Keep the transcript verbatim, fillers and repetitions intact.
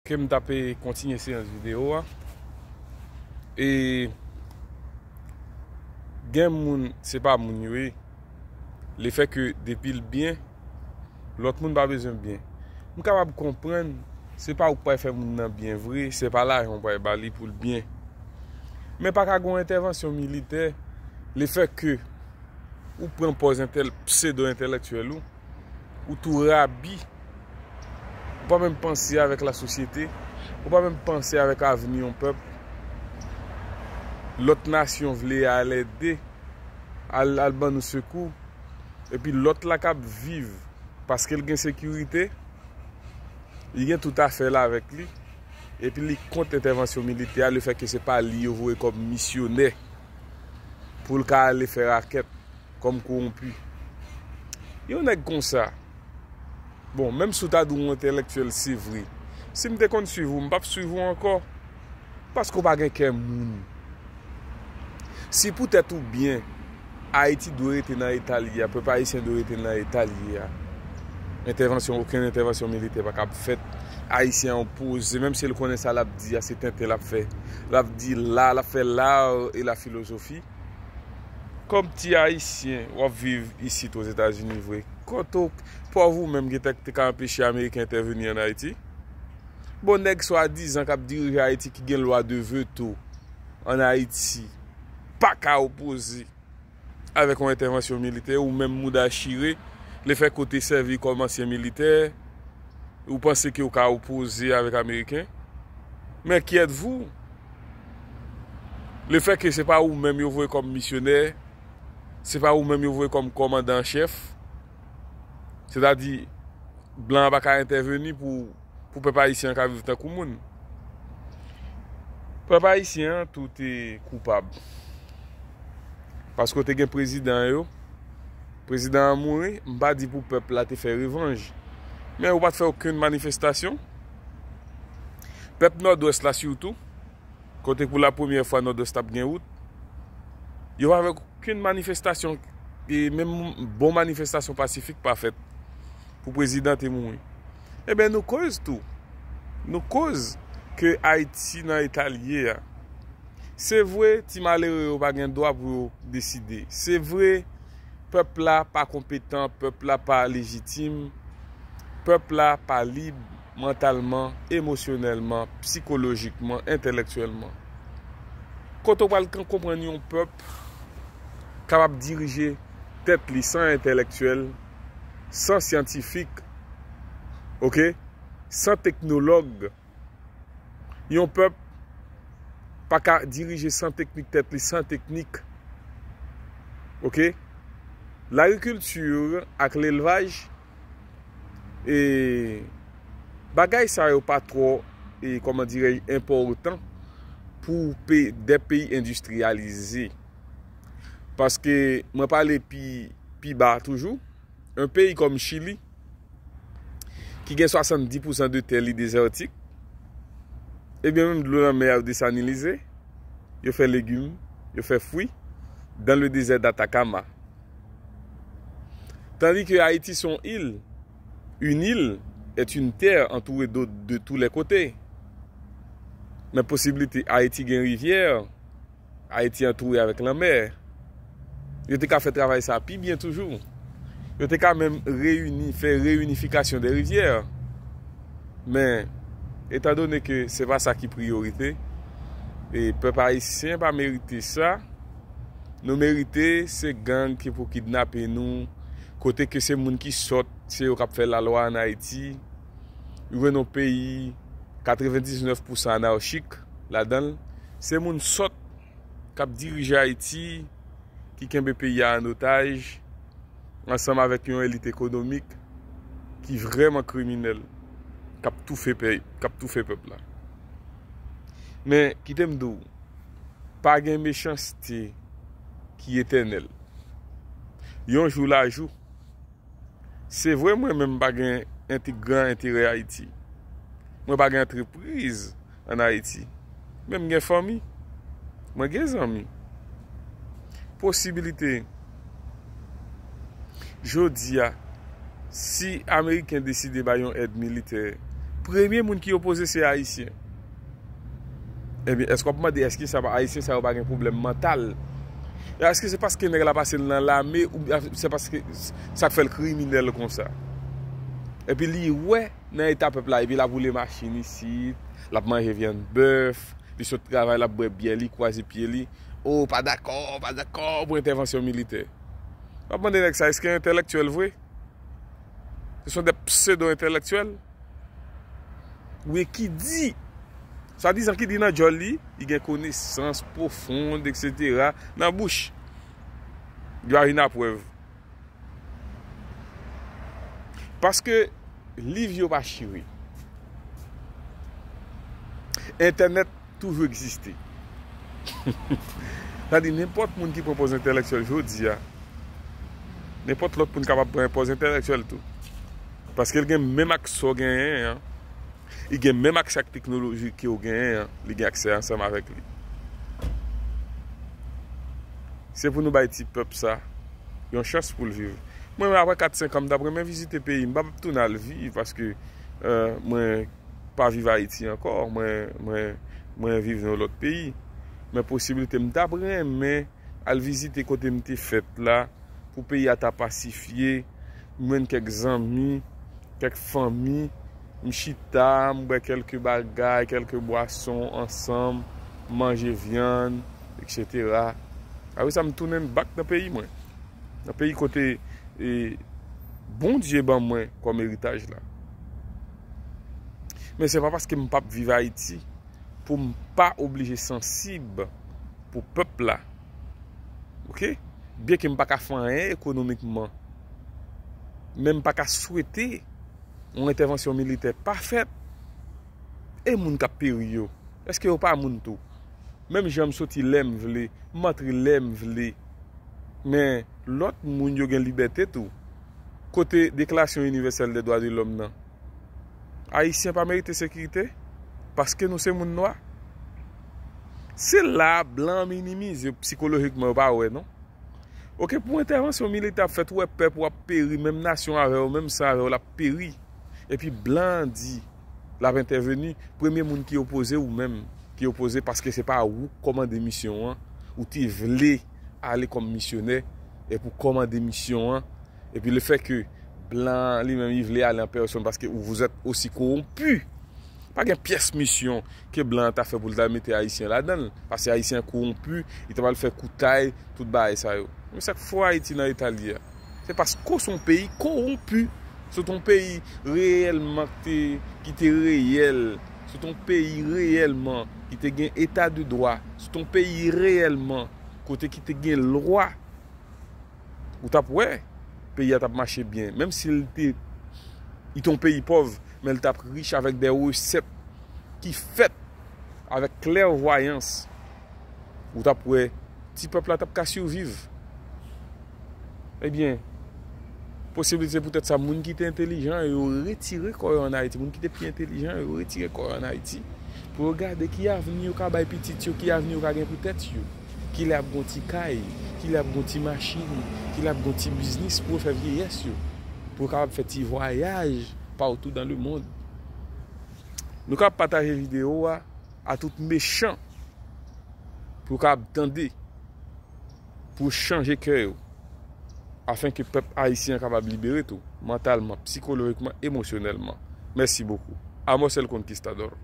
Ke m t ap, eh, kontinye seyans videyo a. E gen moun, se pa moun yo ye. Lefè ke depi l byen, lòt moun pa bezwen byen. M kapab konprann, se pa ou k pral fè moun nan byen vre, se pa lajan ou pral ba li pou l byen. Men pa ka gen yon entèvansyon militè, lefè ke ou pran pòz entèl-, pseudo entèlektyèl ou, ou tou rabi, ou pa menm panse avèk lasosyete, ou pa menm panse avèk avni yon pèp. Lòt nasyon vle al ede, al, al ban nou sekou, epi lòt la k ap viv paske l gen sekirite, li gen tout afè l avèk li, epi li kont entèvansyon militè a, lefè ke se pa li yo voye kòm misyonè pou l ka ale fè rakèt kòm kowonpi. Yon nèg konsa, bon, menm si w ta di w entèlektyèl, se vre. Si m te konn swiv ou, m p ap swiv ou ankò. Paske w pa gen kè moun. Si poutèt ou byen, Ayiti dwe rete nan eta l ye a, pèp ayisyen dwe rete nan eta l ye a, entèvansyon, okenn entèvansyon militè pa kab fèt. Ayisyen an poze, menm si l konnen sa l ap di a, se tenten l ap fè. L ap di la, l ap fè l'art et la philosophie. Kòm ti Ayisyen, w ap viv isit Ozetazini vre. Kote w, pòv ou menm gentan te ka anpeche Ameriken entèveni ann Ayiti? Bon, nèg swadizan k ap dirije Ayiti ki gen lwa de veto ann Ayiti pa ka opoze avèk yon entèvansyon militè, ou menm mouda chire, lefè ke w te sèvi kòm ansyen militè, ou panse ke w ka opoze avèk Ameriken? Men qui êtes-vous? Lefè ke se pa ou menm yo voye kòm misyonè, se pa ou menm yo voye kòm kòmandan an chèf, sètadi blan an pa ka entèveni pou, pou pèp ayisyen an ka viv tankou moun. Pèp ayisyen an tou te koupab. Paske w te gen prezidan yo. Prezidan an mouri, m pa di pou pèp la te fè revanj. Men yo pa t fè okenn manifestasyon. Pèp Nòdwès la sitou, kote pou la premyè fwa Nòdwès t ap gen wout, yo pa fè okenn manifestasyon, e menm bon manifestasyon pasifik pa fèt pou prezidan te mouri. Ebyen, nou koz tou. Nou koz ke Ayiti nan eta l ye a. Se vre, ti malere yo pa gen dwa pou yo deside. Se vre, pèp la pa konpetan, pèp la pa lejitim, pèp la pa lib mantalman, emosyonèlman, sikolojikman, entèlektyèlman. Kote w pral kan-, konprann yon pèp kapab dirije tèt li san entèlektyèl, san syantifik, oke, san teknològ? Yon pèp pa ka dirije san teknik tèt li, san teknik. Oke? Lagrikilti ak lelvaj, e, bagay sa yo pa twò, e, kòman dirèj, enpòtan pou pe-, de peyi endistriyalize. Paske mwen pale pi, pi ba toujou, yon peyi kòm Chili, ki gen swasanndis pousan de tè li dezètik, ebyen, menm dlo lanmè a yo desanilize, yo fè legim, yo fè fwi, dans le désert d'Atacama. Tandis que Haïti sont îles. Une île est une terre entourée d'eau de tous les côtés. Men posiblite Ayiti gen rivyè, Ayiti antoure avèk lanmè. Yo te ka fè travay sa pi byen toujou. Yo te ka menm reyini, fè reyinifikasyon de rivyè. Men, etandone ke se pa sa ki priyorite, e pèp ayisyen pa merite sa, nou merite se gang ki pou kidnape nou, kote ke se moun ki sòt, se yo k ap fè lalwa ann Ayiti. Ou jwenn yon peyi katrevendiznèf pousan anachik ladan l, se moun sòt k ap dirije Ayiti, ki kenbe peyi a an otaj, ansanm avèk yon elit ekonomik ki vrèman kriminèl, k ap toufe pè-, k ap toufe pèp la. Men, kite m di w, pa gen mechanste ki etènèl. Yon jou la jou. Se vre, mwen menm m pa gen enti-, gran enterè Ayiti. Mwen pa gen antrepriz ann Ayiti. Men m gen fanmi. Mwen gen zanmi. Posibilite, jodi a, si Ameriken deside bay yon èd militè Premye moun ki opoze se Ayisyen. Ebyen, èske w ap mande èske sa pa Ayisyen sa yo pa gen pwoblèm mantal? Èske se paske nèg la pase l nan lame oubyen se paske sa k fè l kriminèl konsa? Epi li wè nan eta pèp la, epi l ap woule machin isit, l ap manje vyann bèf, li sot travay, l ap bwè byè, li kwaze pye li. O, pa dakò, pa dakò pou entèvansyon militè. W ap mande nèg sa, èske entèlektyèl vre? Se sont des pseudo-entèlektyèl. Wi, ki di, swadizan ki di nan djòl li, li gen konesans pwofon, etsetera, nan bouch. Yo a vin aprèv. Paske liv yo pa chire. Entènèt toujou egziste. Sa di, nenpòt moun ki pran pòz entèlektyèl jodi a, nenpòt lòt moun kapab pran pòz entèlektyèl tou. Paske l gen menm ak sa w genyen an. Li gen menm aksè ak teknoloji ke w genyen an, li gen aksè ansanm avèk li. Se pou nou bay ti pèp sa yon chans pou l viv. Mwen menm, apre kat senk an, m t ap renmen vizite peyi m. M p ap tounen al viv paske, euh, mwen pa viv Ayiti ankò. Mwen, mwen, mwen viv nan yon lòt peyi. Men posiblite m t ap renmen al vizite kote m te fèt la, pou peyi a ta pasifye, m jwenn kèk zanmi, kèk fanmi, m chita, m bwè kèlke bagay, kèlke bwason ansanm, m manje vyann, etsetera. Apre sa, m tounen back nan peyi mwen. Nan peyi kote, e, Bondye ban mwen kòm eritaj la. Men se pa paske m p ap viv Ayiti pou m pa oblije sansib pou pèp la. Oke? Byenke m pa ka fè anyen ekonomikman, men m pa ka swete yon entèvansyon militè pa fèt. E moun k ap peri yo, èske yo pa moun tou? Menm jan m soti lè m vle, m antre lè m vle. Men lòt moun yo gen libète tou. Kote Deklarasyon Inivèsèl dè Dwa de Lòm nan? Ayisyen pa merite sekirite? Paske nou se moun nwa? Se la blan minimize sikolojikman, yo pa wè, non? Oke, pou entèvansyon militè ap fèt, ou wè pèp ou ap peri, menm nasyon avè w, menm san avè w, l ap peri. Epi blan an di l ap entèveni, premye moun ki opoze, ou menm ki opoze, paske se pa ou k kòmande misyon an, ou te vle ale kòm misyonè, e pou kòmande misyon an, epi lefètke blan an li menm li vle ale an pèsòn, paske vous êtes aussi corrompus. Pa gen pyès misyon ke blan an ta fè pou l ta mete Ayisyen ladan l, paske Ayisyen kowonpi, li ta pral fè koutay, tout bagay sa yo. Men sa k fè Ayiti nan eta l ye a, se paske w se yon peyi kowonpi. Se t yon peyi reyèlman ki te, ki te reyèl. Se t yon peyi reyèlman ki te gen eta de dwa. Se t yon peyi reyèlman kote ki te gen lwa. Ou t ap wè, peyi a t ap mache byen. Menm si l te, li te yon peyi pòv, men l t ap rich avèk de resèt ki fèt avèk klèvwayans. Ou t ap wè, ti pèp la t ap ka siviv. Ebyen, posiblite se poutèt sa, moun ki te entelijan yo, yo retire kò yo ann Ayiti. Moun ki te pi entelijan yo, yo retire kò yo ann Ayiti. Pou yo gade ki avni yo ka bay pitit yo, ki avni yo ka gen pou tèt yo. Kilè y ap gen yon ti kay, kilè y ap gen yon ti machin, kilè y ap gen yon ti biznis pou yo fè vyeyès yo. Pou yo kapab fè ti vwayaj partout dans le monde. Nou kapab pataje videyo a a tout mechan pou yo kapab tande, pou yo chanje kè yo, afenke pèp ayisyen an kapab libere tou, mantalman, sikolojikman, emosyonèlman. Mèsi bokou. Amos el Conquistador.